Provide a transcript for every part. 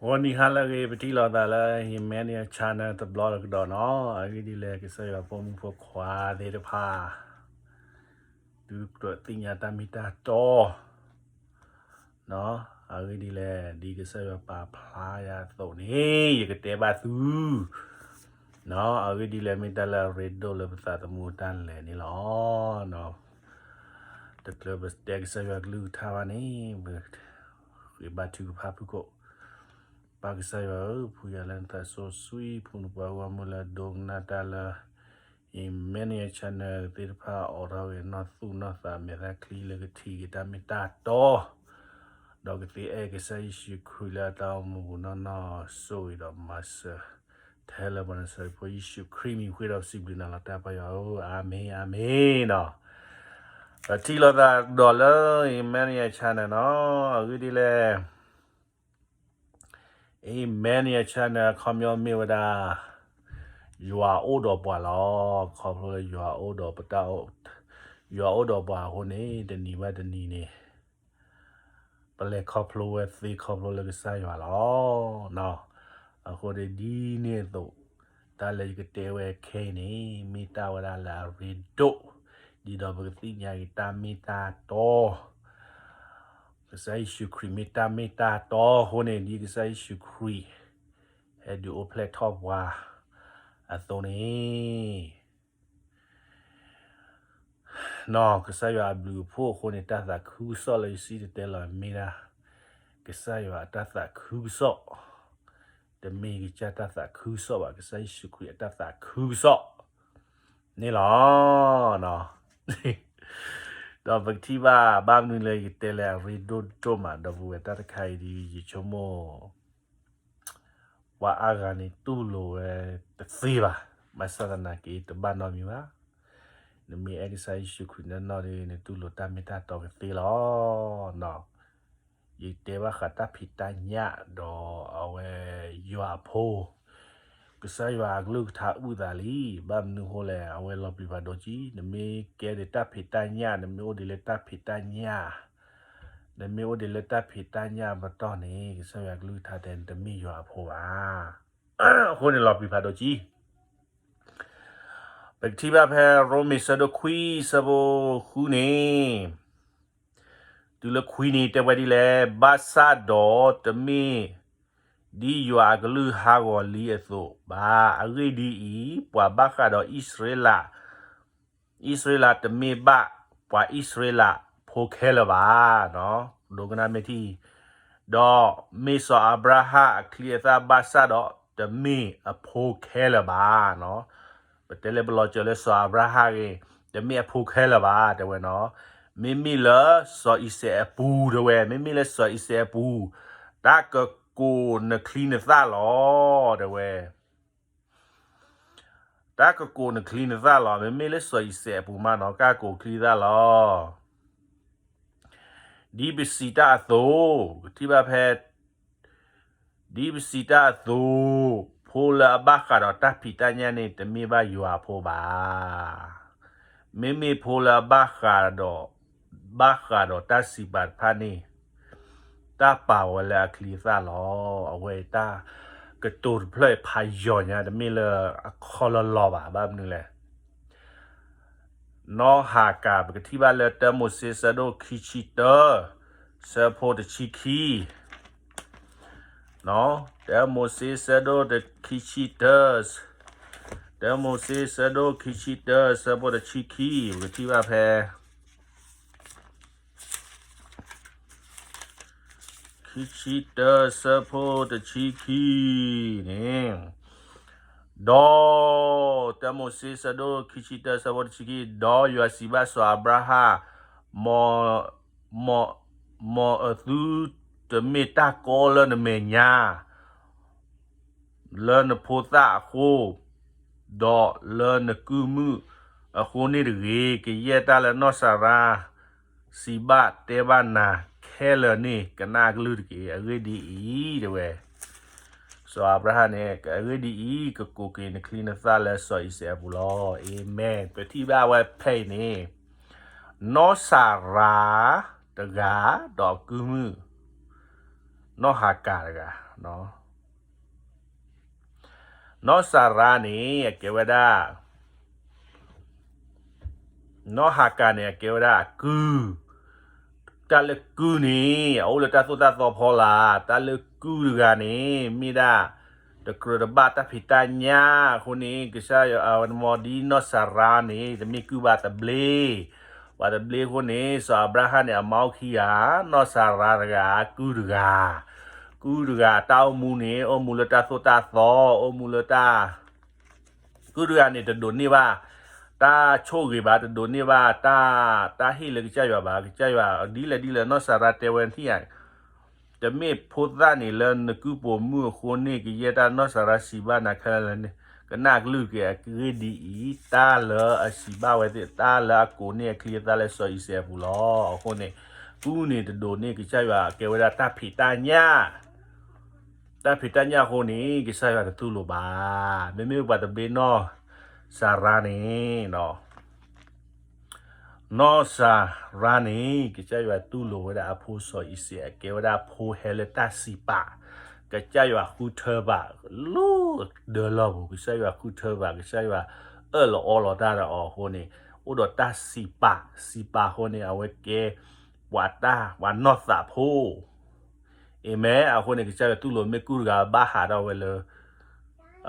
ဂီၤနံၤဟါလၢအဂ့ၤ ပထံၣ်လိာ်သးလၢ Emmanuel Channel တဘျီတကဒီးနီၤ, အဂ့ၢ်ဒ်လဲၣ် ကစၢ်ယွၤဖိမုၣ်ဖိခွါသ့ၣ်တဖၣ် ဒုးဒွးသ့ၣ်ညါတၢ်မ့ၢ်တၢ်တီ အဂ့ၢ်ဒ်လဲၣ် ဒ်ကစၢ်ယွၤပာ်ဖျါယၤအသိးန့ၣ် ယကတဲဘၣ်သု အဂ့ၢ်ဒ်လဲၣ် မ့ၢ်တၢ်လၢအရ့ဒိၣ်လၢပသးသမူတၢ်လဲၤန့ၣ်လီၤ. တချုးပတဲကစၢ်ယွၤကလုၢ်ကထါဘၣ်န့ၣ် ပဃ့ဘါထုကဖၣ်ဖုၣ်ကိာ်, ပၢ်ကစၢ်ယွၤဧၢ, ဖှူယၤလၢနသးစီဆှံ, ဖှူနပှၤဂီၢ်မုၢ်လၢအဒိကနၣ်တၢ်လၢ Emmanuel Channel သ့ၣ်တဖၣ် အိးထီၣ်ဂ့ၤအနီၢ်သူၣ်နီၢ်သး မဲာ်သၣ်ချံလၢကထံၣ်က့ၤတၢ်မ့ၢ်တၢ်တီ ဒီးကသ့အဲၣ်ကစၢ်ယ့ၣ်ၡူးခရံာ်လၢအတၢ်အိၣ်မူပူၤနီၢ်နီၢ်, ဆိၣ်ဂ့ၤဒီးမၤစၢၤ ထဲလၢပှၤနၤစၤရ့းဖိယ့ၣ်ၡူးခရံာ်မံၤဃ့ဒီးပစံးဘျုးနၤလီၤတၢ်ပၢ်ယွၤဧၢ, အၤမ့ၣ် အၤမ့ၣ်နီၤ. ပထံၣ်လိာ်သးကဒီးလၢ Emmanuel Channel နီၤ, အဂ့ၢ်ဒ်လဲၣ် Emmanuel Channel အခီပညီမ့ၢ်ဝဲဒၣ် ယွၤအိၣ်ဒီးပှၤလီၤ. ခီဖျိလၢယွၤအိၣ်ဒီးပတၢ်အိၣ်, ယွၤအိၣ်ဒီးပှၤအဃိန့ၣ် တနံၤဘၣ်တနံၤန့ၣ် ပလဲၤခီဖျိဝဲသ့ခီဖျိလၢကစၢ်ယွၤလီၤ. အဃိန့ၣ်ဒ်န့ၣ်အသိး တၢ်လၢယကတဲဝဲခဲအံၤန့ၣ် မ့ၢ်တၢ်ဝဲဒၣ်လၢအရ့ဒိၣ်, ဒ်သိးပကသ့ၣ်ညါက့ၤတၢ်မ့ၢ်တၢ်တီ ကစၢ်ယ့ၣ်ၡူးခရံာ်မ့ၢ်တၢ်မ့ၢ်တၢ်တီအဃိန့ၣ် ဒ်ကစၢ်ယ့ၣ်ၡူးခရံာ် ဟဲဒုးအိၣ်ဖျဲၣ်ထီၣ်ပှၤအသိးန့ၣ် နီၢ်ကစၢ်ယွၤအဘျုးအဖှိၣ်အဃိန့ၣ် တၢ်သးခုကစီၣ်လၢယစံၣ်တဲၤတဲလီၤမ့ၢ်ဒၣ် ကစၢ်ယွၤအတၢ်သးခုကစီၣ်, တမ့ၢ်ကစၢ်တၢ်သးခုကစီၣ်ဘၣ်, ကစၢ်ယ့ၣ်ၡူးခရံာ်အတၢ်သးခုကစီၣ်န့ၣ်လီၤ. ဒီးပကထံၣ်ဘၣ် ဘၣ်မနုၤလၢယကတဲလၢအရ့ဒိၣ်ဒိၣ်မး ဒီပုၢ်ဝဲၢ် တၢ်တခါအံၤဒ်ယဆိကမိၣ် ပှၤအါဂၤန့ၣ်တူၢ်လိာ်ဝဲတသ့ဘၣ်, ဘၣ်ဆၣ်သနာ်က့ တဘၣ်နီတမံၤဘၣ်. နမ့ၢ်အဲၣ်ကစၢ်ယ့ၣ်ၡူးခရံာ်နီၢ်နီၢ်ဒီး နတူၢ်လိာ်တၢ်မ့ၢ်တၢ်တီကသ့လီၤ. ယတဲဘၣ်ဃးတၢ်ဖံးတၢ်ညၣ်ဒီးအဝဲယွၤအဖိ, ကစၢ်ယွၤအကလုၢ်ကထါအုၣ်သးလံ, ဘၣ်မနုၤအဃိလဲၣ် အဝဲလီၤပျံၤဖးဒိၣ်ကံ, နမ့ၢ်ကဲဒ်တၢ်ဖံးတၢ်ညၣ် နမ့ၢ်အိၣ်ဒ်လၢတၢ်ဖံးတၢ်ညၣ် နမ့ၢ်အိၣ်ဒ်လၢတၢ်ဖံးတၢ်ညၣ်ပတီၢ်န့ၣ် ကစၢ်ယွၤကလုၢ်ကထါတဲ နတမ့ၢ်ယွၤအဖိဘၣ်. အဃိန့ၣ်လီၤပျံၤဖးဒိၣ်ကံ. ပကထံၣ်ဘၣ်ဖဲရိမ့ၤဆၢဒိၣ်ခွံဆၢဖိဃုန့ၣ်, တုၤလၢခွံန့ၣ်တဲဝဲဒ်လဲၣ်, ဘၣ်ဆၣ်ဒီးတမ့ၢ်ဒ်ယွၤအကလုၢ်ဟးဂီၤလံအသိးဘၣ်. အဂ့ၢ်ဒ်အံၤ, ပှၤဘၣ်ဃးဒီးအံၣ်စရ့လး အံၣ်စရ့လးတမ့ၢ်ဘၣ်ပှၤအံၣ်စရ့လးဖိခဲလၢာ်ဘၣ်, ဒိကနၣ်မ့ၢ်ထံ, ဒီးမ့ၢ်စီၤအၤဘြၤဟၣ်အချံအသၣ်ဘၣ်ဆၣ်ဒီး တမ့ၢ်အဖိခဲလၢာ်ဘၣ်. ပတဲလၢပလီၤစၢၤလၢစီၤအၤဘြၤဟၣ်ဂ့ၤ, တမ့ၢ်အဖိခဲလၢာ်ဘၣ် တဲဝဲနီၤ. မ့မ့ၢ်လၢစီၤအံၤစဲးအပူၤ တဲဝဲ, မ့မ့ၢ်လၢစီၤအံၤစဲးအပူၤ, တၢ်ကကိးနချံနသၣ်လီၤ တဲဝဲ တၢ်ကကိးနချံနသၣ်လီၤ. မ့မ့ၢ်လၢစီၤအံၤစဲးအပူၤမးနီၤ ကကိးချံသၣ်လီၤ. ဒ်ပစံးတၢ်အသိး, ကထံၣ်ဘၣ်ဖဲ ဒ်ပစံးတၢ်အသိး, ဖိလၢအဘၣ်ဃးဒီးတၢ်ဖံးတၢ်ညၣ်န့ၣ် တမ့ၢ်ဘၣ်ယွၤအဖိဘၣ်. မ့မ့ၢ်ဖိလၢအဘၣ်ဃးဒီး ဘၣ်ဃးဒီးတၢ်စံးပာ်တဖၣ်န့ၣ် တၢ်ပာ်ဝဲလၢအချံအသၣ်လီၤ. အဝဲတၢ်ကတိၤတဖျၢၣ်ဖးယိာ်ညါ တမ့ၢ်လၢအခီလီၤလီၤဘၣ်. ဘၣ်မနုၤလဲၣ် နီၢ်ဟၤကၤ ပကထံၣ်ဘၣ်လၢတၢမိၤၡ့ဆၢဒိၣ်ခံဆံတၢ ဆၢဖိတဆံခံ, တၢမိၤၡ့ဆၢဒိၣ်ခံဆံတၢ, တၢမိၤၡ့ဆၢဒိၣ်ခံဆံတၢ ဆၢဖိတဆံခံ, ပကထံၣ်ဘၣ်ဖဲ ခံဆံတၢ ဆၢဖိတဆံခံန့ၣ်, ဒီး တၢမိၤၡ့ဆၢဒိၣ်ခံဆံတၢ ဆၢဖိတဆံခံ, ဒီးယွၤစံးဘၣ်စီၤအၤဘြၤဟၣ်, မ်, မ်, မ်အသုတမ့ၢ်တၢ်ကီလၢနမဲာ်ညါ လၢနဖိသၣ်အဃိ, ဒီးလၢနကုၢ်မုၣ်အဃိန့ၣ်တဂ့ၤ, ကယဲၢ်တၢ်လၢနီၢ်စၤရါ စံးဘၣ်တဲဘၣ်နၤခဲလၢာ်န့ၣ် ကနၣ်အကလုၢ်တက့ၢ်. အဂ့ၢ်ဒ်အံၤ, တဲဝဲ, စီၤအၤဘြၤဟၣ်န့ၣ် အဂ့ၢ်ဒ်အံၤ, ကကိးက့ၤနချံနသၣ်လၢစီၤအံၤစဲးအပူၤလီၤ. အၤမ့ၣ်. ပထံၣ်ဘၣ်ဝဲဖဲအံၤန့ၣ် နီၢ်စၤရါတဂၤ ဒီးအကုၢ်မုၣ် နီၢ်ဟၤကၤတဂၤ, နီၢ်စၤရါန့ၣ် အကဲဝဲဒၣ် နီၢ်ဟၤကၤန့ၣ် အကဲဝဲဒၣ်အကုၢ်, တၢ်လၢကုၢ်န့ၣ် အအိၣ်လၢတၢ်သိၣ်တၢ်သီဖီလာ်, တၢ်လၢကုၢ်တဂၤန့ၣ် မ့ၢ်ဒၣ် တကြၢးတဘၣ်တၢ်ဖံးတၢ်ညၣ်အဃိန့ၣ် ကစၢ်ယွၤအဝဲမ့ၢ်ဒ်နီၢ်စၤရါန့ၣ် တမ့ၢ်ကုၢ်ဘၣ်သဘျ့, ပှၤသဘျ့အဃိန့ၣ် စီၤအၤဘြၤဟၣ်န့ၣ် အမါအိၣ်ခံဂၤ, နီၢ်စၤရါတဂၤ ကုၢ်တဂၤ, ကုၢ်တဂၤအတၢ်အိၣ်မူန့ၣ် အိၣ်မူလၢတၢ်သိၣ်တၢ်သီ, အိၣ်မူလၢတၢ် ကုၢ်တဂၤန့ၣ် တဒိးန့ၢ်ဘၣ် တၢ်ဆိၣ်ဂ့ၤဘၣ်, တဒိးန့ၢ်ဘၣ် တၢ် တၢ်ဟ့ၣ်လၢကစၢ်ယွၤဘၣ်, ကစၢ်ယွၤဒ်လဲၣ်ဒ်လဲၣ် နီၢ်စၤရါတဲဝဲထံၣ်ဧါ, တမ့ၢ်ဖိသၣ်န့ၣ်လၢနကုၢ်ပိာ်မုၣ်အဃိန့ၣ် ကယဲၢ်တၢ်နီၢ်စၤရါစံးဘၣ်နၤခဲလၢာ်န့ၣ် ကနၣ်ကလုၢ်က့ၤအဂ့ၢ်ဒ်အံၤ, တၢ်လၢအစံးဘၣ်ဝဲသ့ၣ် တၢ်လၢအကိးန့ၢ်အချံအသၣ်လၢစီၤအံၤစဲးအပူၤလီၤ. အဃိန့ၣ် ကုၢ်န့ၣ်တဒိးန့ၢ်ကစၢ်ယွၤ ကဲဝဲဒၣ်တၢ်ဖံးတၢ်ညၣ် တၢ်ဖံးတၢ်ညၣ်အဃိန့ၣ် ကစၢ်ယွၤတတူၢ်လိာ်ဘၣ်. မ့မ့ၢ်ပှၤသဘျ့နီၢ်စၤရါန့ၣ် နီၢ်စၤရါန့ၣ် ကစၢ်ယွၤတူၢ်လိာ်ဝဲဒၣ်အဖိစီၤအံၤစဲး အကဲဝဲဒၣ်ဖိဟဲလၢတၢ်စံးပာ်, ကစၢ်ယွၤဃုထၢဘၣ်လၢဒၢလီၢ်ပူၤ, ကစၢ်ယွၤဃုထၢဘၣ်, ကစၢ်ယွၤအၢၣ်လီၤအီလီၤတၢ်ဒီးအီၤအဃိန့ၣ် အိၣ်ဒီးတၢ်စံးပာ်, စံးပာ်အဃိန့ၣ် အဝဲကဲပှၤတၢ် ပှၤနီၢ်သးဖိ အၤမ့ၣ်, အဃိန့ၣ် ကစၢ်ယွၤတူၢ်လိာ်မ့ၢ်ကုၢ်တဂၤဘၣ်ဟးထီၣ်ဝဲလၢ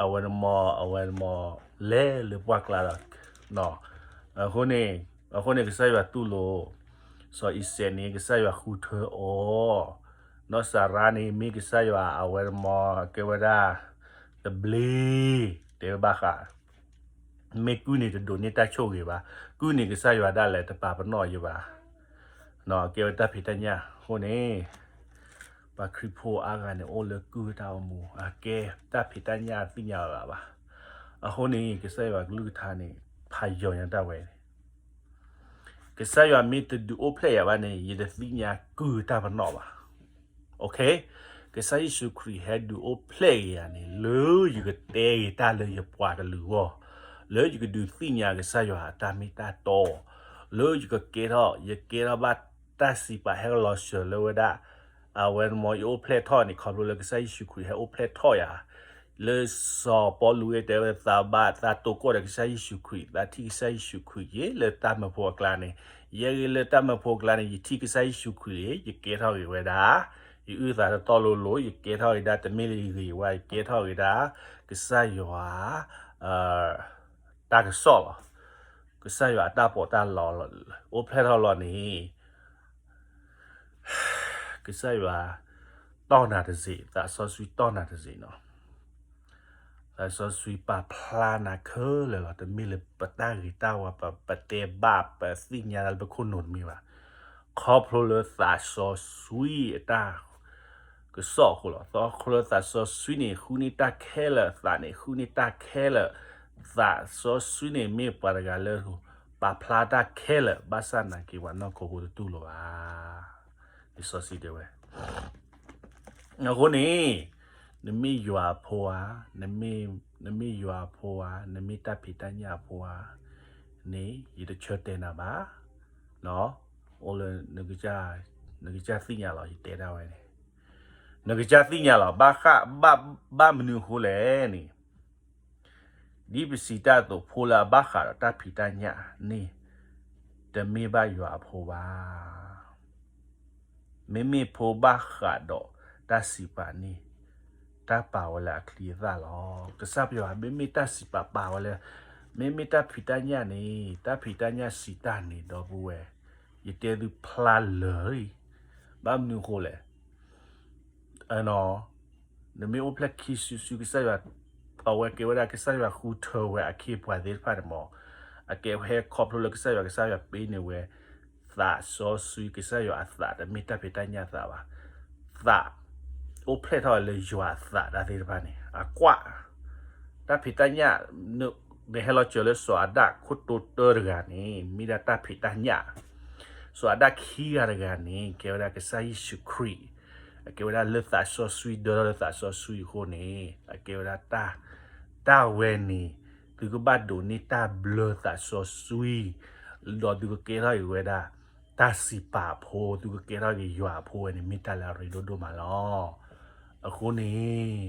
အဝဲန့ၣ်မ့ၢ် အဝဲန့ၣ်မ့ၢ် လဲၤလၢပှၢ်ကျါဒီး အဃိန့ၣ် အဃိန့ၣ် ကစၢ်ယွၤတူၢ်လိာ် စီၤအံၤစဲးန့ၣ် ကစၢ်ယွၤဃုထၢအီၤ, နီၢ်စၤရါန့ၣ် မ့ၢ်ကစၢ်ယွၤအဝဲန့ၣ်မ့ၢ် ကဲဝဲဒၣ် သဘျ့ တဲဝဲဘၣ်ဃး မ့ၢ်ကုၢ်န့ၣ်တဒိးန့ၢ်တၢ်ဆိၣ်ဂ့ၤဘၣ်, ကုၢ်န့ၣ်ကစၢ်ယွၤဒၣ်လဲာ်တပာ်ပနီၣ်ယဘၣ်, ကဲဝဲတၢ်ဖံးတၢ်ညၣ်အဃိန့ၣ် ပှၤခရံာ်ဖိအါဂၤန့ၣ် အိၣ်လၢကုၢ်တၢ်အိၣ်မူ အကဲတၢ်ဖံးတၢ်ညၣ်သ့ၣ်ညါအီၤလၢၤဘၣ်. အဃိန့ၣ် ကစၢ်ယွၤကလုၢ်ကထါန့ၣ် ဖးယိာ်ညါတၢ်ဝဲန့ၣ် ကစၢ်ယွၤမ့ၢ်တဒုးအိၣ်ဖျဲၣ်ယၤဘၣ်န့ၣ် ယတသ့ၣ်ညါကုၢ်တၢ်ပနီၣ်ဘၣ်. ကစၢ်ယ့ၣ်ၡူးခရံာ်ဟဲဒုးအိၣ်ဖျဲၣ်က့ၤယၤန့ၣ် လၢယကတဲက့ၤတၢ်လၢယပှၤကလုာ်အဂီၢ်, လၢယကဒုးသ့ၣ်ညါကစၢ်ယွၤအတၢ်မ့ၢ်တၢ်တီ, လၢယကကဲထီၣ် ယကဲထီၣ်ဘၣ်တၢ်စံးပာ်ဟဲကလီၤစၢၤလၢဝဲဒၣ် အဝဲန့ၣ်မ့ၢ်ယအိၣ်ဖျဲၣ်ထီၣ်န့ၣ် ခီဖျိလၢကစၢ်ယ့ၣ်ၡူးခရံာ်ဟဲအိၣ်ဖျဲၣ်ထီၣ်ယၤ လၢစီၤပီလူးတဲဝဲ သးဘၣ်သးတိာ်ကီၢ်ဒီးကစၢ်ယ့ၣ်ၡူးခရံာ်, သးထံၣ်ကစၢ်ယ့ၣ်ၡူးခရံာ်က့ၤလၢတၢ်မၢဖိအကျါန့ၣ်, ယဲဂ့ၤလၢတၢ်မၢဖိအကျါန့ၣ် ယထံၣ်ကစၢ်ယ့ၣ်ၡူးခရံာ်လံ, ယကဲထီၣ်က့ၤဝဲဒၣ်, ယအုၣ်သးတတီလိၤလိၤ, ယကဲထီၣ်က့ၤဒၣ်တမ့ၢ်လၢယဂ့ၤဝဲ, ယကဲထီၣ်က့ၤဒၣ် ကစၢ်ယွၤ တၢ်ကစီၣ်လီၤ. ကစၢ်ယွၤအတၢ်ပီးတၢ်လီလီၤ, အိၣ်ဖျဲၣ်ထီၣ်လီၤန့ၣ် ကစၢ်ယွၤ တီၢ်နၤတစ့ၢ်, သးစီဆှံတီၢ်နၤတစ့ၢ်နီၤ. သးစီဆှံပာ်ဖျါနၤခဲလၢာ်လီၤ. တမ့ၢ်လၢပတၢ်ဂ့ၤတၢ်ဝါ ပ ပတဲဘၣ် ပသ့ၣ်ညါတၢ်လၢပခိၣ်နူာ်တမ့ၢ်ဘၣ်. ခီဖျိလၢသးစီဆှံအတၢ်ကစီၣ်အဃိလီၤ. ခီဖျိလၢသးစီဆှံန့ၣ် ဃုန့ၢ်တၢ်ခဲလၢာ်, သးန့ၣ် ဃုန့ၢ်တၢ်ခဲလၢာ်, သးစီဆှံန့ၣ်မ့ၢ်ပှၤတဂၤလၢ ပာ်ဖျါတၢ်ခဲလၢာ်, ဘၣ်ဆၣ်နာ်က့ၤပှၤနီၢ်ခိဖိတတူၢ်လိာ်ဘၣ်. လံာ်စီဆှံတဲဝဲ အဃိန့ၣ် နမ့ၢ်ယွၤအဖိဧါ, နမ့ၢ်ယွၤအဖိဧါ, နမ့ၢ်တၢ်ဖံးတၢ်ညၣ်အဖိဧါန့ၣ် ယတဆၢတဲနၤဘၣ်. အိၣ်လၢ နကစၢ်သ့ၣ်ညါလီၤ, ယတဲဒၣ်ဝဲန့ၣ် နကစၢ်သ့ၣ်ညါလီၤ. ဘၣ်ဃး ဘၣ်မနုၤအဃိလဲၣ်န့ၣ် ဒ်ပစံးတၢ်အသိး ဖိလၢအဘၣ်ဃးဒီးတၢ်ဖံးတၢ်ညၣ်န့ၣ် တမ့ၢ်ဘၣ်ယွၤအဖိဘၣ်. မ့မ့ၢ်ဖိဘၣ်ဃးဒီးတၢ်စံးပာ်န့ၣ် တၢ်ပာ်ဝဲလၢအချံအသၣ်လီၤ. ကစၢ်ပယီၤ မ့မ့ၢ်တၢ်စံးပာ်ပာ်ဝဲလၢ မ့မ့ၢ်တၢ်ဖံးတၢ်ညၣ်န့ၣ် တၢ်ဖံးတၢ်ညၣ်စံးတၢ်န့ၣ် ဒီပုၢ်ဝဲၢ် ယတဲသုဖျါလၢာ်လံ. ဘၣ်မနုၤအဃိလဲၣ် နမ့ၢ်အိၣ်ဖျဲၣ်ခံစုစု ကစၢ်ယွၤ အဝဲကဲဝဲဒၣ်ကစၢ်ယွၤဃုထၢဝဲအခ့အပှၤသ့ၣ်တဖၣ်န့ၣ်မ့ၢ် အကဲဝဲဟဲခီဖျိလၢကစၢ်ယွၤ ကစၢ်ယွၤပ့န့ၢ်ဝဲ သးစီဆှံ ကစၢ်ယွၤအသး တမ့ၢ်တၢ်ဖံးတၢ်ညၣ်သးဘၣ်. သး အိၣ်ဖျဲၣ်ထီၣ်လၢယွၤအသးတၢ်သ့ၣ်တဖၣ်န့ၣ် အကွၢ် တၢ်ဖံးတၢ်ညၣ် နဟဲလီၤစၢၤလၢစီၤအၤဒၣ်ခိၣ်တိတၢတဂၤန့ၣ် မ့ၢ်ဒၣ်တၢ်ဖံးတၢ်ညၣ်, စီၤအၤဒၣ်ခံဂၤတဂၤန့ၣ် ကဲဝဲဒၣ်ကစၢ်ယ့ၣ်ၡူးခရံာ်, အကဲဝဲဒၣ်လၢသးစီဆှံ ဒၢထီၣ်လၢသးစီဆှံအဃိန့ၣ် အကဲဝဲဒၣ်တၢ်, တၢ်ဝဲန့ၣ် သုကဘၣ်ဒိးန့ၢ်တၢ်ဘျၢသးစီဆှံ, ဒီးသုကကဲထီၣ်က့ၤဝဲဒၣ် တၢ်စံးပာ်အဖိ, သုကကဲထီၣ်က့ၤယွၤအဖိဝဲန့ၣ် မ့ၢ်တၢ်လၢအရ့ဒိၣ်ဒိၣ်မးလီၤ. အဃိန့ၣ်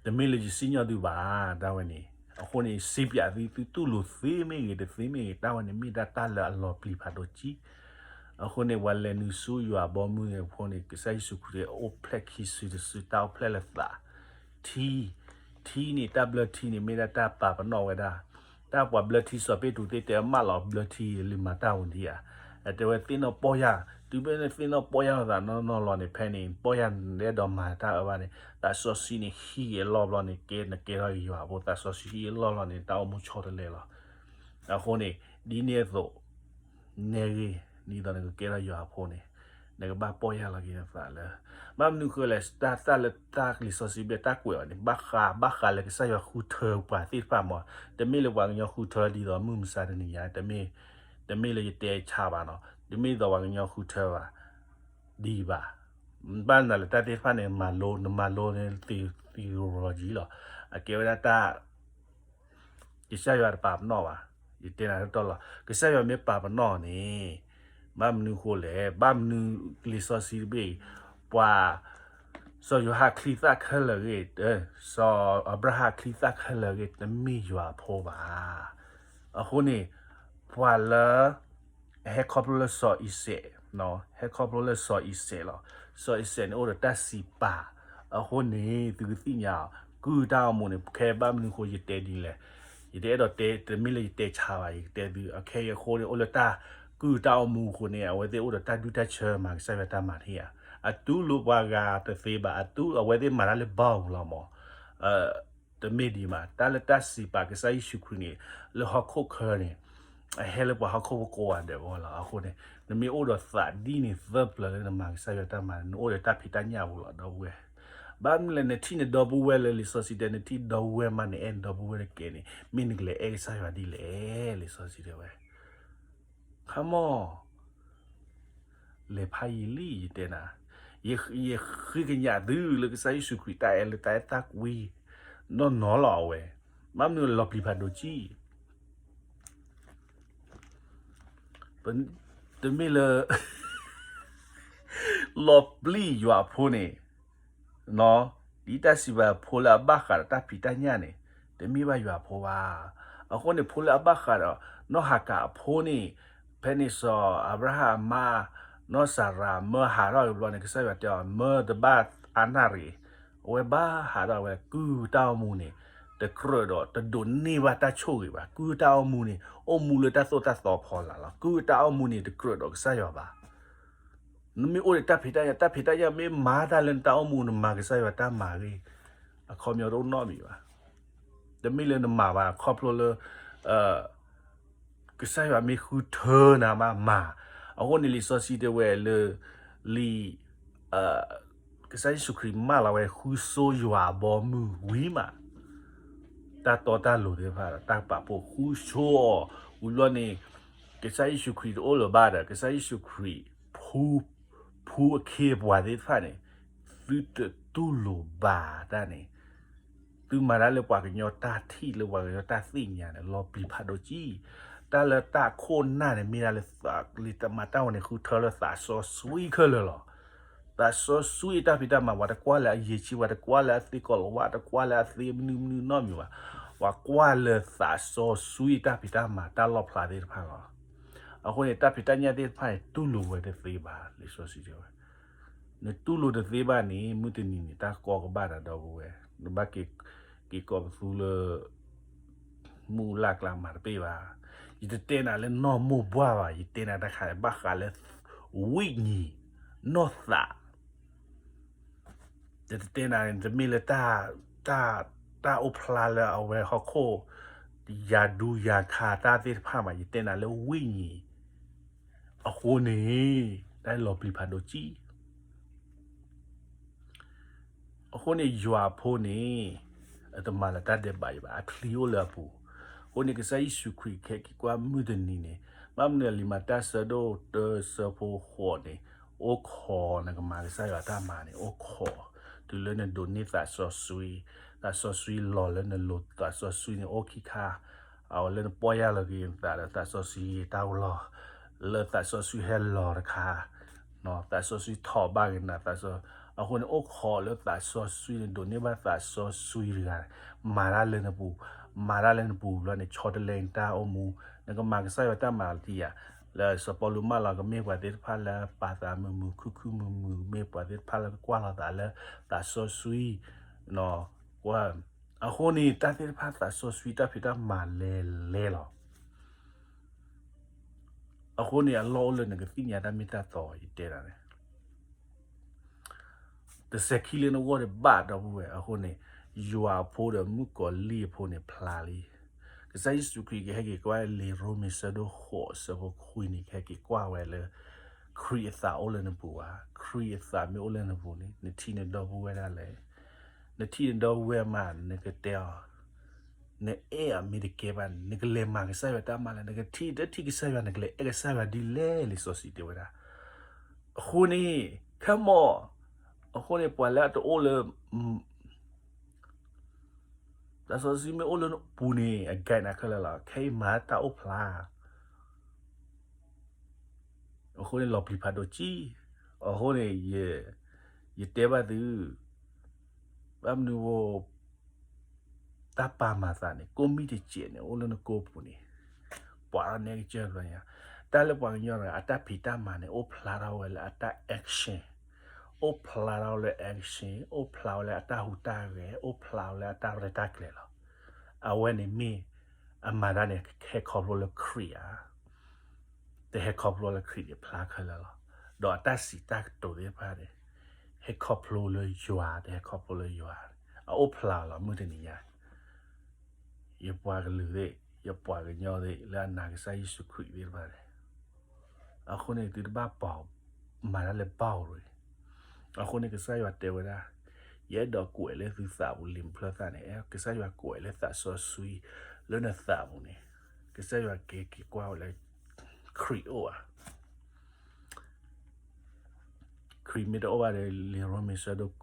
တမ့ၢ်လၢယစံၣ်ညီၣ်သုဘၣ်, တၢ်ဝဲန့ၣ်. အဃိန့ၣ် စံးပၠးသု, သုတူၢ်လိာ်သ့မ့ၢ်ဂ့ၤ တသ့မ့ၢ်ဂ့ၤ, တၢ်ဝဲန့ၣ်မ့ၢ်ဒၣ်တၢ်လၢအလီၤပျံၤဖးဒိၣ်ကံ. အဃိန့ၣ် ပှၤလဲၤနုာ်ဆူယွၤအဘီမုၢ်န့ၣ်အဃိန့ၣ် ကစၢ်ယ့ၣ်ၡူးခရံာ်အိၣ်ဖျဲၣ်ခံစုတစု, တၢ်အိၣ်ဖျဲၣ်လၢသး, ထံ, ထံန့ၣ် တၢ်ဘျၢထံန့ၣ် မ့ၢ်ဒၣ်တၢ်ပာ်ပနီၣ်ဝဲဒၣ်, တၢ်ပှၤဘျၢထံစီၤပ့းတရူးသ့ၣ်တဲ မၢလီၤဘျၢထံလံာ်မၤတၢ်ဝံၤဒံးဧါ, အတဲဝဲသ့ၣ်နီၣ်ပီၢ်ယၢ်, တုၤမ့ၢ်နသ့ၣ်နီၣ်ပီၢ်ယၢ်လီၤသးနီၢ်နီၢ်လီၤန့ၣ် ဖဲန့ၣ် ပီၢ်ယၢ်နအဲၣ်ဒိးမၤတၢ်အၢဘၣ်န့ၣ် သးစီဆှံန့ၣ်ဟံးအလီၢ်ဘျီန့ၣ် ကဲနကဲထီၣ်ယွၤအဖိ, သးစီဆှံဟံးအလီၢ်ဘျီန့ၣ် တၢ်အိၣ်မူဆီတလဲလီၤ. အဃိန့ၣ် ဒ်န့ၣ်အသိး နဲဂ့ၤ ဒ်သိးနကကဲထီၣ်ယွၤအဖိန့ၣ် နကဘၣ်ပီၢ်ယၢ်လီၤက့ၤနသးလၢ, ဘၣ်မနုၤဃိလဲၣ်, တၢ်သၣ်လၢတၢ်လံာ်စီဆှံဘၣ်တၢ်ကွဲးအီၤန့ၣ် ဘၣ်ဃး ဘၣ်ဃးလၢကစၢ်ယွၤဃုထၢပှၤသ့ၣ်တဖၣ်မး, တမ့ၢ်လၢပှၤကညီဃုထၢဒ်သိးမုၢ်မဆါတနံၤညါ, တမ့ၢ်, တမ့ၢ်လၢယတဲဆါဘၣ်နီၤ, တမ့ၢ်ဒ်သိးပှၤကညီဃုထၢဘၣ် ဒ်ဘၣ်. ဘၣ်နၤလၢတၢ်သ့ၣ်တဖၣ်န့ၣ် မၤလိ, နမၤလိန့ၣ်သ့သ့ရီၤကံလီၤ. အကဲဝဲဒၣ်တၢ် ကစၢ်ယွၤတပာ်ပနီၣ်ဘၣ်. ယတဲနၤတီတီလီၤ. ကစၢ်ယွၤမ့ၢ်ပာ်ပနီၣ်န့ၣ် ဘၣ်မနုၤဃိလဲၣ်, ဘၣ်မနုၤလံာ်စီဆှံတဘ့ၣ်, ပှၤ စီၤယိၤဟၣ်ချံသၣ်ခဲလၢာ်ဂ့ၤ, စီၤအၤဘြၤဟၣ်ချံသၣ်ခဲလၢာ်ဂ့ၤ တမ့ၢ်ယွၤအဖိဘၣ်. အဃိန့ၣ် ပှၤလၢ ဟဲခီဖျိလၢစီၤအံၤစဲး, ဟဲခီဖျိလၢစီၤအံၤစဲးလီၤ. စီၤအံၤစဲးန့ၣ်အိၣ်ဒီးတၢ်စံးပာ်, အဃိန့ၣ် သုကသ့ၣ်ညါအီၤ, ကုၢ်တၢ်အိၣ်မူန့ၣ် ခဲဘၣ်မနုၤဃိယတဲဒ်လဲၣ်. ယတအဲၣ်ဒိးတဲ, တမ့ၢ်လၢယတဲဆါဘၣ်, ယကတဲသု, အခဲအံၤအဃိန့ၣ် အိၣ်လၢတၢ်ကုၢ်တၢ်အိၣ်မူအဃိန့ၣ် အဝဲသ့ၣ်အိၣ်ဒီးတၢ်ဒူၣ်တၢ်ဆၢမၤကစၢ်ယွၤတၢ်မၤထံဧါ. အတူၢ်လိာ်ပှၤဂၤတသ့ဘၣ်, အတူၢ်, အဝဲသ့ၣ်မၤတၢ်လၢဘီပူၤလီၤမး. တမ့ၢ်ဒံးဘၣ်, တၢ်လၢတၢ်စံးပာ်ကစၢ်ယ့ၣ်ၡူးခရံာ်န့ၣ် လၢဟီၣ်ခိၣ်ချၢန့ၣ် အဟဲလၢပှၤဟီၣ်ခိၣ်ဖိကိးဂၤဒဲးအဂီၢ်လီၤ. အဃိန့ၣ် နမ့ၢ်အိၣ်ဒီးသးဒ်န့ၣ်သၢပျၢၤလၢနမၤကစၢ်ယွၤတၢ်မၤန့ၣ် နအိၣ်ဒီးတၢ်ဖံးတၢ်ညၣ်ပူၤလီၤ ဒီပုၢ်ဝဲၢ်. ဘၣ်မနုၤလဲၣ်, နထံၣ်နဒီပုၢ်ဝဲၢ်လၢလံာ်စီဆှံတဲ နထံၣ်ဒီပုၢ်ဝဲၢ်မး နအဲၣ်နဒီပုၢ်ဝဲၢ်တကဲန့ၣ် မ့ၢ်နကလဲၤအဲၣ်ကစၢ်ယွၤဒ်လဲၣ်, လံာ်စီဆှံတဲဝဲ ခမီၣ် လဲၤဖးယံာ်လံ ယတဲနၤ, ယဃ့ကညးသုလၢကစၢ်ယ့ၣ်ၡူးခရံာ်တၢ်အဲၣ်လၢတၢ်အဲၣ်တၢ်ကွံ နီၢ်နီၢ်လီၤအဝဲ, ဘၣ်မနုၤလီၤပျံၤဖးဒိၣ်ကံ တမ့ၢ်လၢ လီၤပျံၤယွၤအဖိန့ၣ် ဒ်တၢ်စံးဘၣ်ဖိလၢအဘၣ်ဃးဒီးတၢ်ဖံးတၢ်ညၣ်န့ၣ် တမ့ၢ်ဘၣ်ယွၤအဖိဘၣ်. အဃိန့ၣ် ဖိလၢအဘၣ်ဃးဒီး နီၢ်ဟၤကၤအဖိန့ၣ် ဖဲန့ၣ်စီၤအၤဘြၤဟၣ်အမါ နီၢ်စၤရၤမၢဟးထီၣ်ဘျီန့ၣ် ကစၢ်ယွၤတဲအီၤ မၢတဘၣ်အါနၣ်ရံၣ်, အဝဲဘၣ်ဟးထီၣ်ဝဲ ကုၢ်တၢ်အိၣ်မူန့ၣ် တကြၢးဒီးတဒိးန့ၢ်ဘၣ်တၢ်ဆိၣ်ဂ့ၤဘၣ်. ကုၢ်တၢ်အိၣ်မူန့ၣ် အိၣ်မူလၢတၢ်သိၣ်တၢ်သီဖီလာ်လီၤ. ကုၢ်တၢ်အိၣ်မူန့ၣ် တကြၢးဒီးကစၢ်ယွၤဘၣ်. နမ့ၢ်အိၣ်ဒီးတၢ်ဖံးတၢ်ညၣ်, တၢ်ဖံးတၢ်ညၣ်မ့ၢ်မၤတၢ်လၢနတၢ်အိၣ်မူ နမၤကစၢ်ယွၤတၢ်မၤဂ့ၤ, အခီပညီတအိၣ်နီတမံၤဘၣ်. တမ့ၢ်လၢနမၤဘၣ် ခီဖျိလၢ ကစၢ်ယွၤမ့ၢ်ဃုထၢနၤမးမၤ. အဃိန့ၣ်လံာ်စီဆှံတဲဝဲလၢ လံာ် ကစၢ်ယ့ၣ်ၡူးခရံာ်မၢလီၤဝဲ ဃုဆိယွၤအဘီမုၢ်ဝံၤမး တၢ်တီတၢ်လိၤသ့ၣ်တဖၣ်ဒီး တၢ်ပာ်ဖှိၣ်ဃုဆိအီၤ ဝံၤဘျီန့ၣ် ကစၢ်ယ့ၣ်ၡူးခရံာ်တအိၣ်လၢၤဘၣ်ဒီး ကစၢ်ယ့ၣ်ၡူးခရံာ် ဖှူ, ဖှူအခ့အပှၤသ့ၣ်တဖၣ်န့ၣ် သုတတူၢ်လိာ်ဘၣ်တၢ်န့ၣ် သုမၤတၢ်လၢပှၤကညီတၢ်ထံၣ် လၢပှၤကညီတၢ်သ့ၣ်ညါန့ၣ် လီၤပျံၤဖးဒိၣ်ကံ. တၢ်လၢတၢ်ခိၣ်နၢ်န့ၣ် မ့ၢ်ဒၣ်လၢ လံာ်မၤတၢ်ဝဲန့ၣ် ဃုထၢလၢသးစီဆှံခဲလၢာ်လီၤ. သးစီဆှံတၢ်ဖံးတၢ်မၤ ပှၤတကွၢ်လၢအယံာ်ဆံး ပှၤတကွၢ်လၢအသ့ကီးလီၤဝါ တကွၢ်လၢအသ့မနုၤမနုၤနီတမံၤဘၣ်. ပှၤကွၢ်လၢသးစီဆှံတၢ်ဖံးတၢ်မၤ တၢ်လီၣ်ဖျါသ့ၣ်တဖၣ်လီၤ. အဃိန့ၣ် တၢ်ဖံးတၢ်ညၣ်သ့ၣ်တဖၣ်န့ၣ် တူၢ်လိာ်ဝဲတသ့ဘၣ် လံာ်စီဆှံတဲဝဲ. နတူၢ်လိာ်တသ့ဘၣ်န့ၣ် မုၢ်တနံၤန့ၣ် တၢ်ကီကဘၣ်ဒီး ဒီပုၢ်ဝဲၢ်, နဘၣ်က့ၤကီးပသူလၢ မုၢ်လၢ်ကျါမၤတပ့ၢ်ဘၣ်. ယတတဲနၤလၢနီၢ်မိၢ်ပှၢ်ဘၣ်, ယတဲနၤတခါန့ၣ် ဘၣ်ဃးလၢ ဝိညာဉ်, နီၢ်သး ယတတဲနၤန့ၣ် တမ့ၢ်လၢ တၢ်အိၣ်ဖျါလၢအဝဲဟီၣ်ခိၣ် ယၤဒူယၤခါတၢ်သ့ၣ်တဖၣ်ဘၣ်, ယတဲနၤလၢ ဝိညာဉ် အဃိန့ၣ် တၢ်လီၤပျံၤဖးဒိၣ်ကံ. အဃိန့ၣ် ယွၤအဖိန့ၣ် အတမၤလၢၤတၢ်ဒဲးဘးအံၤဘၣ်, အချံအိၣ်လၢအပူၤ. အဃိန့ၣ် ကစၢ်ယ့ၣ်ၡူးခရံာ်ခဲက့ၤကွၢ်မုၢ်တနံၤန့ၣ် ဘၣ်မနုၤလံာ်မၤတၢ်ဆၢဒိၣ်တၢဆၢဖိဃိးန့ၣ် အိၣ်ခိးနကမၤကစၢ်ယွၤတၢ်မၤန့ၣ် အိၣ်ခိး တုၤလၢနဒိးန့ၢ်သးစီဆှံ, သးစီဆှံလီၤလၢနလိၤ, သးစီဆှံန့ၣ်အိၣ်ခံခါ, အဝဲလၢနပီၢ်ယၢ်လီၤက့ၤနသးဒီးသးစီဆှံတၢ်လီၢ်, လၢသးစီဆှံဟဲလီၤတခါ သးစီဆှံထီၣ်ဘၣ်က့ၤနၤ, သးစီ, အဃိန့ၣ် အိၣ်ခိးလၢသးစီဆှံန့ၣ် ဒိးန့ၢ်ဘၣ်သးစီဆှံတဂၤ, မၤတၢ်လၢနပူၤ, မၤတၢ်လၢနပူၤဘျီန့ၣ် ဆီတလဲနတၢ်အိၣ်မူ, နကမၤကစၢ်ယွၤတၢ်မၤတံၢ်ဧါ. လၢစီၤပီလူးမၢလီၤ ကမ့ၢ်ပှၤသ့ၣ်တဖၣ်လၢပာ်သးမုာ်မုာ် ခုၣ်ခုၣ်မုာ်မုာ်, မ့ၢ်ပှၤသ့ၣ်တဖၣ်လၢကကွၢ်လီၤသးလၢသးစီဆှံ ကွၢ်, အဃိန့ၣ် တၢ်သ့ၣ်တဖၣ်သးစီဆှံတၢ်ဖံးတၢ်မၤလဲၤလဲၤလီၤ. အဃိန့ၣ် အလီၢ်အိၣ်လၢနကသ့ၣ်ညါတၢ်မ့ၢ်တၢ်တီ ယတဲဒၣ်န့ၣ် တစဲးခံလၢနဂီၢ်တဘၣ် ဒီပုၢ်ဝဲၢ်. အဃိန့ၣ် ယွၤအဖိဒီးမုၣ်ကီၤလံၢ်အဖိန့ၣ်ဖျါလံ. ကစၢ်ယ့ၣ်ၡူးခရံာ်ကဟဲက့ၤကွၢ်လံာ်ရိမ့ၤဆၢဒိၣ်ဃိးဆၢဖိခွံန့ၣ် ကဟဲက့ၤကွၢ်ဝဲလၢ ခရံာ်အသးအိၣ်လၢနပူၤဘၣ်. ခရံာ်အသးမ့ၢ်အိၣ်လၢနပူၤန့ၣ် နထံၣ်နဒီပုၢ်ဝဲၢ်ဒၣ်လဲာ် နထံၣ်နဒီပုၢ်ဝဲၢ်မး နကတဲအီၤ, နအဲၣ်အီၤမ့ၢ်တကဲဘၣ်န့ၣ် နကလဲၤမၤကစၢ်ယွၤတၢ်မၤလဲၣ်, နကထံၣ်တထံၣ်ကစၢ်ယွၤ နကလဲၤအဲၣ်ကစၢ်ယွၤဒ်လဲၣ် လံာ်စီဆှံတဲဝဲဒၣ်. အဃိန့ၣ် ခဲမီၢ်, အဃိန့ၣ် ပှၤလၢအတအိၣ်လၢ သးစီဆှံမ့ၢ်အိၣ်လၢနပူၤန့ၣ် အguideနၤခဲလၢာ်လီၤ. ခဲအံၤမၤတၢ်အိၣ်ဖျါ အဃိန့ၣ် လီၤပျံၤဖးဒိၣ်ကံ. အဃိန့ၣ် ယတဲဘၣ်သု, ဘၣ်မနုၤအဃိ တၢ်ပာ်မၤသးန့ၣ် ကိးမံၤတစဲးန့ၣ် အိၣ်လၢနကိာ်ပူၤန့ၣ် ပှၤအီၤနဲကစၢၢ်ဘျီညါ, တၢ်လၢပှၤကညီတဂၤ အတၢ်ဖံးတၢ်မၤန့ၣ် အိၣ်ဖျါထီၣ်ဝဲလၢအတၢ်action, အိၣ်ဖျါထီၣ်လၢaction, အိၣ်ဖျါဝဲလၢအတၢ်ဟူးတၢ်ဂဲၤ, အိၣ်ဖျါဝဲလၢအတၢ်ရဲၣ်တၢ်ကျဲၤလီၤ. အဝဲန့ၣ်မ့ၢ် အမၤတၢ်န့ၣ် ဟဲခီဖျိလၢခရံာ်ဧါ, တဟဲခီဖျိလၢခရံာ်န့ၣ် ဖျါခဲလၢာ်လီၤ. ဒီးအတၢ်စံးတၢ်ကတိၤသ့ၣ်တဖၣ်န့ၣ် ဟဲခီဖျိလၢယွၤ, တဟဲခီဖျိလၢယွၤ, အအိၣ်ဖျါလီၤ မုၢ်တနံၤညါ ယပှၤကလုာ်သ့ၣ်, ယပှၤကညီသ့ၣ် လၢအနာ်ကစၢ်ယ့ၣ်ၡူးခရံာ်သ့ၣ်တဖၣ်န့ၣ်, အဃိန့ၣ် သုတဘၣ်ပာ် မၤတၢ်လၢဘၣ်ဧိၤ, အဃိန့ၣ် ကစၢ်ယွၤတဲဝဲဒၣ်, ယအဲၣ်ဒိးကွဲးလၢသုသးပူၤ လံာ်မုၢ်ဖျၢၣ်သၣ်န့ၣ်, ကစၢ်ယွၤကွဲးလၢသးစီဆှံ လၢနသးပူၤန့ၣ်, ကစၢ်ယွၤက့ၤက့ၤကွၢ်ဝဲလၢ ခရံာ်အိၣ်ဧါ ခရံာ်မ့ၢ်တအိၣ်ဘၣ်ဒီး လံာ်ရိမ့ၤဆၢဒိၣ်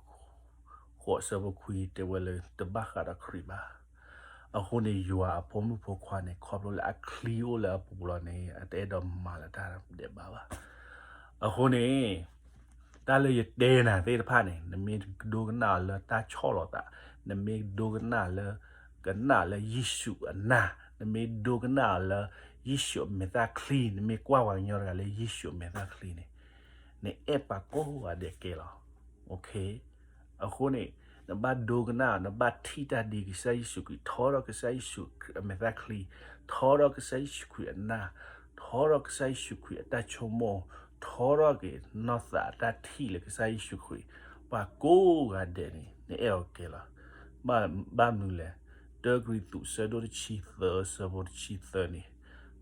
ဃိးဆၢဖိခွံ တဲဝဲလၢ တဘၣ်ဃးဒီးခရံာ်ဘၣ်. အဃိန့ၣ် ယွၤအဖိမုၣ်ဖိခွါန့ၣ် ခီဖျိလၢအချံအိၣ်လၢအပူၤလီၤန့ၣ် အတအဲၣ်ဒိးမၤလၢတၢ်ဒဲးဘးဘၣ်. အဃိန့ၣ် တၢ်လၢယတဲနၤသ့ၣ်တဖၣ်န့ၣ် နမ့ၢ်ဒိကနၣ်အီၤလၢတၢ်ဆီၣ်လီၤသး, နမ့ၢ်ဒိကနၣ်လၢ ကနၣ်လၢယ့ၣ်ၡူးအနၢ်, နမ့ၢ်ဒိကနၣ်အီၤလၢ ယ့ၣ်ၡူးအမဲာ်သၣ်ချံ, နမ့ၢ်ကွၢ်ပှၤကညီတဂၤလၢယ့ၣ်ၡူးအမဲာ်သၣ်ချံန့ၣ်, နအဲၣ်ပှၤကိးဂၤဒဲးကဲလီၤ. အဃိန့ၣ် နဘၣ်ဒိကနၣ်, နဘၣ်ထံၣ်တၢ်ဒ်ကစၢ်ယ့ၣ်ၡူးခရံာ်, ထီထီၣ်ကစၢ်ယ့ၣ်ၡူးအမဲာ်သၣ်ချံ, ထီထီၣ်ကစၢ်ယ့ၣ်ၡူးခရံာ်အနၢ်, ထီထီၣ်ကစၢ်ယ့ၣ်ၡူးခရံာ်အတၢ်ဆိကမိၣ်, ထီထီၣ်က့ၤနီၢ်သးအတၢ်ထံၣ်လၢကစၢ်ယ့ၣ်ၡူးခရံာ်, ပှၤကိးဂၤဒဲးန့ၣ် နအဲၣ်အီၤကဲလီၤ. ဘၣ်မနုၤလဲၣ်, တၢကရံၣ်သူး ဆၢဒိၣ်တဆံသၢ ဆၢဖိတဆံသၢန့ၣ်,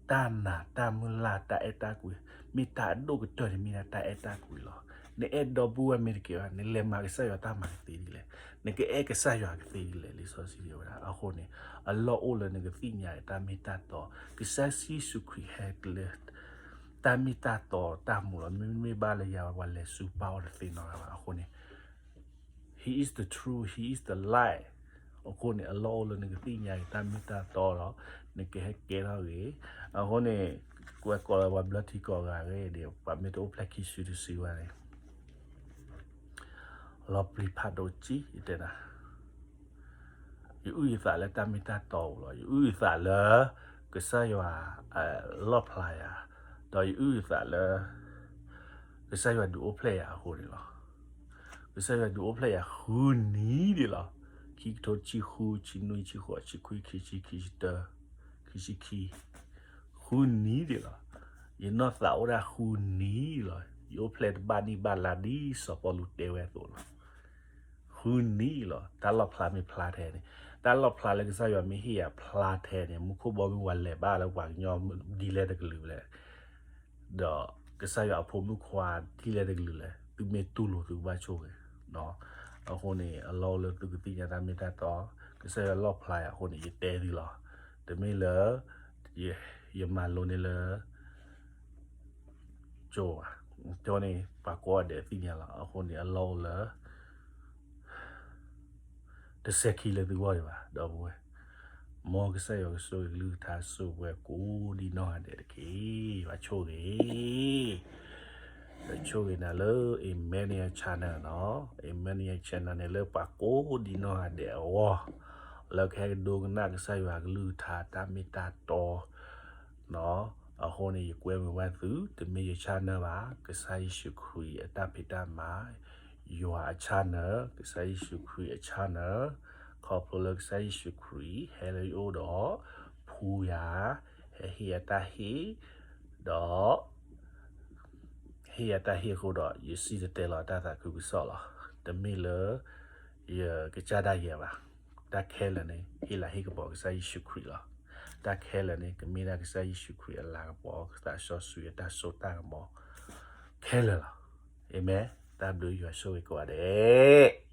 တၢ်နာ်တၢ်မုၢ်လၢ် တၢ်အဲၣ်တၢ်ကွံ မ့ၢ်တၢ်အဒိၣ်ကတၢၢ်န့ၣ် မ့ၢ်ဒၣ်တၢ်အဲၣ်တၢ်ကွံလီၤ. နအဲၣ်ဒီပုၢ်ဝဲၢ်မ့ၢ်တကဲဘၣ် နလဲၤမၤကစၢ်ယွၤတၢ်မၤကသ့ဒ်လဲၣ်, နကအဲၣ်ကစၢ်ယွၤကသ့ဒ်လဲၣ် လံာ်စီဆှံတဲဝဲဒၣ်. အဃိန့ၣ် အလီၢ်အိၣ်လၢနကသ့ၣ်ညါတၢ်မ့ၢ်တၢ်တီ, ကစၢ်ယ့ၣ်ၡူးခရံာ်ဟဲလၢ တၢ်မ့ၢ်တၢ်တီတၢ်မူလီၤ. မ့မ့ၢ်ဘၣ်လၢယၤ ပှၤလဲၤဆူပၢ်အအိၣ်တသ့နီတဂၤဘၣ်. အဃိန့ၣ် He is the truth, He is the light. အဃိန့ၣ် အလီၢ်အိၣ်လၢနကသ့ၣ်ညါက့ၤတၢ်မ့ၢ်တၢ်တီဒီး နကဟဲကဲထီၣ်ဂ့ၤ. အဃိန့ၣ် ကွဲးကိးလၢပှၤဘျၢထံကိးဂၤဂ့ၤဒီး ပှၤမ့ၢ်တအိၣ်ဖျဲၣ်ခံစုတစုဘၣ်န့ၣ် လီၤပျံၤဖးဒိၣ်ကံ ယတဲနၤ, ယအုၣ်ယသးလၢတၢ်မ့ၢ်တၢ်တီပူၤလီၤ. ယအုၣ်ယသးလၢ ကစၢ်ယွၤ လီၣ်ဖျါယၤ, ဒီးယအုၣ်ယသးလၢ ကစၢ်ယွၤဒုးအိၣ်ဖျဲၣ်ယၤအဃိန့ၣ်လီၤ. ကစၢ်ယွၤဒုးအိၣ်ဖျဲၣ်ယၤဃုနံၤဒံးလီၤ. ခံကထိတဆံဃု, ဆံနွံ, ဆံဃိး, ဆံခွံ, ခံဆံ, ခံဆံခံ, ဃုနံၤဒံးလီၤ. ယနီၢ်သးအိၣ်ဒၣ်ဃုနံၤလီၤ. ယအိၣ်ဖျဲၣ်တဘၣ်နံၣ်ဘၣ်လါဒ်စီၤပီလူးတဲဝဲအသိးလီၤ. ဃုနံၤလီၤ. တၢ်လီၣ်ဖျါမ့ၢ်ဖျါထဲန့ၣ်, တၢ်လီၣ်ဖျါလၢကစၢ်ယွၤမ့ၢ်ဟ့ၣ်ယၤဖျါထဲန့ၣ် မူခိၣ်ဘီမုၢ်ဝဲလဲၤဘၣ်လၢပှၤကညီဒ်လဲၣ်တကလုာ်လဲၣ်, ဒီးကစၢ်ယွၤအဖိမုၣ်ခွါဒ်လဲၣ်တကလုာ်လဲၣ်, သုမ့ၢ်တူၢ်လိာ်သုကဘၣ်ဆိၣ်ဂ့ၤ. အဃိန့ၣ် အလီၢ်အိၣ်လၢသုကသ့ၣ်ညါတၢ်မ့ၢ်တၢ်တီ, ကစၢ်ယွၤလီၣ်ဖျါယၤအဃိန့ၣ် ယတဲသုလီၤ. တမ့ၢ်လၢ ယမၤလိန့ၢ်လၢ ကၠိဘၣ်, ကၠိန့ၣ် ပှၤကိးဂၤဒဲးသ့ၣ်ညါလီၤ. အဃိန့ၣ် အလီၢ်အိၣ်လၢ တစဲးခံလၢသုဂီၢ်ဒံးဘၣ် ဒီပုၢ်ဝဲၢ်, မ်ကစၢ်ယွၤကဆိၣ်ဂ့ၤကလုၢ်ကထါဆိၣ်ဂ့ၤပှၤကိးဒံးနီၢ်ဂၤဒဲးတက့ၢ်. ဘၣ်ဆိၣ်ဂ့ၤ ဆိၣ်ဂ့ၤနၤလၢ Emmanuel Channel နီၤ. Emmanuel Channel န့ၣ်လၢပှၤကိးဒံနီၢ်ဂၤဒဲးအဂီၢ် လၢကဟဲကဒိကနၣ်ကစၢ်ယွၤကလုၢ်ကထါတၢ်မ့ၢ်တၢ်တီ အဃိန့ၣ် ယကွဲမုာ်ဝဲသု တမ့ၢ်ယ channel ဘၣ်, ကစၢ်ယ့ၣ်ၡူးခရံာ်အတၢ်ဖံးတၢ်မၤ, ယွၤအ channel, ကစၢ်ယ့ၣ်ၡူးခရံာ်အ channel, ခီဖျိလၢကစၢ်ယ့ၣ်ၡူးခရံာ် ဟဲလၢယအိၣ်ဒီး ဖှူယၤ, ဟဲဟ့ၣ်ယၤတၢ်ဟ့ၣ်, ဒီး ဟ့ၣ်ယၤတၢ်ဟ့ၣ်အဃိဒီး ယစံၣ်တဲၤတဲလီၤတၢ်သးခုကစီၣ်လီၤ. တမ့ၢ်လၢ ယကစၢ်ဒၣ်ယဲဘၣ်. တၢ်ခဲလၢာ်န့ၣ် ဟ့ၣ်လၤဟ့ၣ်ကပီၤကစၢ်ယ့ၣ်ၡူးခရံာ်လီၤ. တၢ်ခဲလၢာ်န့ၣ် ကမ့ၢ်ဒၣ်ကစၢ်ယ့ၣ်ၡူးခရံာ်အလၤကပီၤ သးစီဆှံအတၢ်စိတၢ်ကမီၤ ခဲလၢာ်လီၤ. အၤမ့ၣ်, တၢ်ဘျုးယွၤဆိၣ်ဂ့ၤကိးဂၤဒဲး.